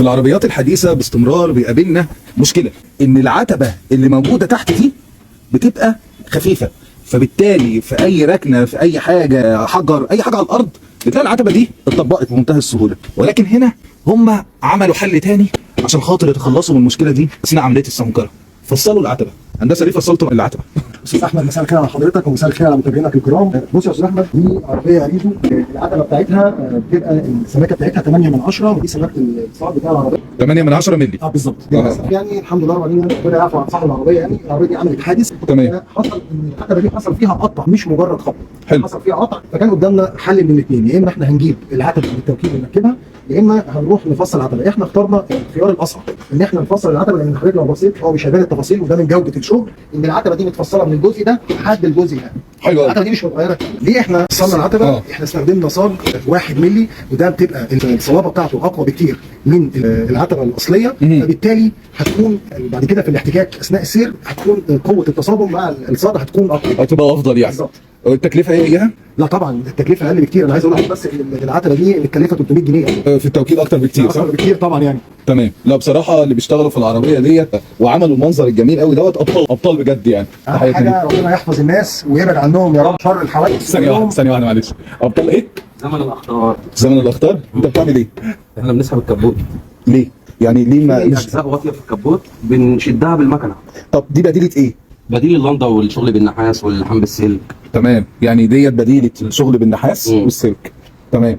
في العربيات الحديثة باستمرار بيقابلنا مشكلة ان العتبة اللي موجودة تحت دي بتبقى خفيفة، فبالتالي في اي ركنه، في اي حاجة، حجر، اي حاجة على الارض، بتلاقي العتبة دي اتطبقت بمنتهى السهولة. ولكن هنا هم عملوا حل تاني عشان خاطر يتخلصوا من المشكلة دي اثناء عملية السمكره. فصلوا العتبة. هندسة، ليه فصلتوا العتبة؟ استاذ احمد، مساء الخير على حضرتك ومساء الخير على متابعينك الكرام. بص يا استاذ احمد، دي عربية اريزو، العتبة بتاعتها بتبقى السماكه بتاعتها 8 من 10، ودي سماكه الصاج بتاع العربيه. 8 من 10 مللي. اه بالظبط. للاسف يعني الحمد لله رب العالمين، ربنا يعفو عن صاحب العربيه، يعني العربية دي عملت حادث. حصل ان العتبة دي حصل فيها قطع، مش مجرد خبط. حلو. حصل فيها قطع، فكان قدامنا حل من الاثنين: يا اما احنا هنجيب العتبة بالتوكيل ونركبها، يا اما هنروح نفصل العتبة. احنا اخترنا الخيار الاصعب، ان احنا نفصل العتبه، لان حضرتك لو بصيت هو مش هيبان التفاصيل، وده من جوده الشغل، ان العتبة دي متفصلة من الجزء ده لحد الجزء ده. حلو أوي. العتبة دي مش متغيرة. ليه احنا فصلنا العتبة؟ احنا استخدمنا صاج 1 مللي، وده بتبقى الصلابة بتاعته اقوى بكتير من العتبة الاصليه. فبالتالي هتكون بعد كده في الاحتكاك اثناء السير هتكون قوة التصادم مع الصاج هتكون اقوى. هتبقى افضل يعني. بالظبط. التكلفة ايه هي؟ لا طبعا التكلفة اقل بكتير. انا عايز اقول لك بس ان العتبة دي متكلفه 300 جنيه يعني. في التوكيل اكتر بكتير، صح؟ اكتر بكتير طبعا يعني. تمام. لا بصراحة اللي بيشتغلوا في العربية ديت وعملوا المنظر الجميل قوي دوت ابطال، ابطال بجد يعني. اهم تحياتنا ليك. حاجة ربنا يحفظ الناس ويبعد عنهم يا رب شر الحوادث. ثانية واحده، ثانية واحده، معلش. ابطال ايه؟ زمن الاخطار. زمن الاخطار. انت بتعمل ايه؟ احنا بنسحب الكبوت. ليه؟ يعني ليه ما في اجزاء واطية في الكبوت بنشدها بالمكنه. طب دي بديله ايه؟ بديل اللندا والشغل بالنحاس واللحام بالسلك. تمام، يعني ديت بديله الشغل بالنحاس والسلك. تمام.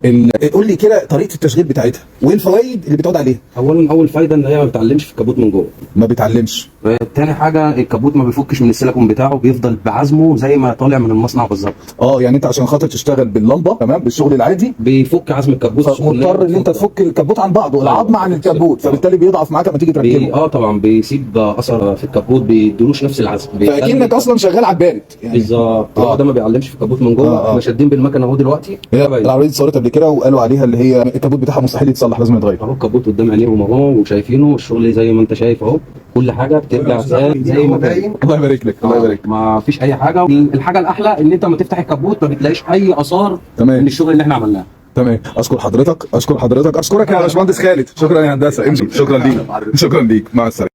قول لي كده طريقه التشغيل بتاعتها وايه الفوائد اللي بتقعد عليها؟ اولا، اول فايده ان هي ما بتعلمش في الكبوت من جوه. ما بتعلمش. تاني حاجه، الكبوت ما بيفكش من السيليكون بتاعه، بيفضل بعزمه زي ما طالع من المصنع بالظبط. اه، يعني انت عشان خاطر تشتغل باللمبه، تمام، بالشغل العادي، بيفك عزم الكبوت. فمضطر ان انت تفك الكبوت عن بعضه، العظم عن الكبوت، فبالتالي بيضعف معاك لما تيجي تركبه. اه طبعا، بيسيب اثر في الكبوت، بيدولوش نفس العزم. فاكنك اصلا شغال على البارد يعني. بالظبط. هو ده ما بيعلمش في الكبوت من جوه. احنا شادين بالمكنه اهو دلوقتي. هي العربية دي اتصورت قبل كده وقالوا عليها اللي هي الكبوت بتاعها مستحيل يتصلح، لازم يتغير. اهو الكبوت قدام عينيهم اهو وشايفينه، الشغل زي ما انت شايف اهو، كل حاجة بترجع زي ما كان. الله يبارك لك، الله يبارك لك. ما فيش اي حاجه. الحاجة الاحلى ان انت لما تفتح الكبوت ما بتلاقيش اي اثار من الشغل اللي احنا عملناه. تمام. اشكر حضرتك، اشكر حضرتك، اشكرك يا باشمهندس خالد. شكرا يا هندسه، امشي. شكرا ليك، شكرا ليك، مع السلامة.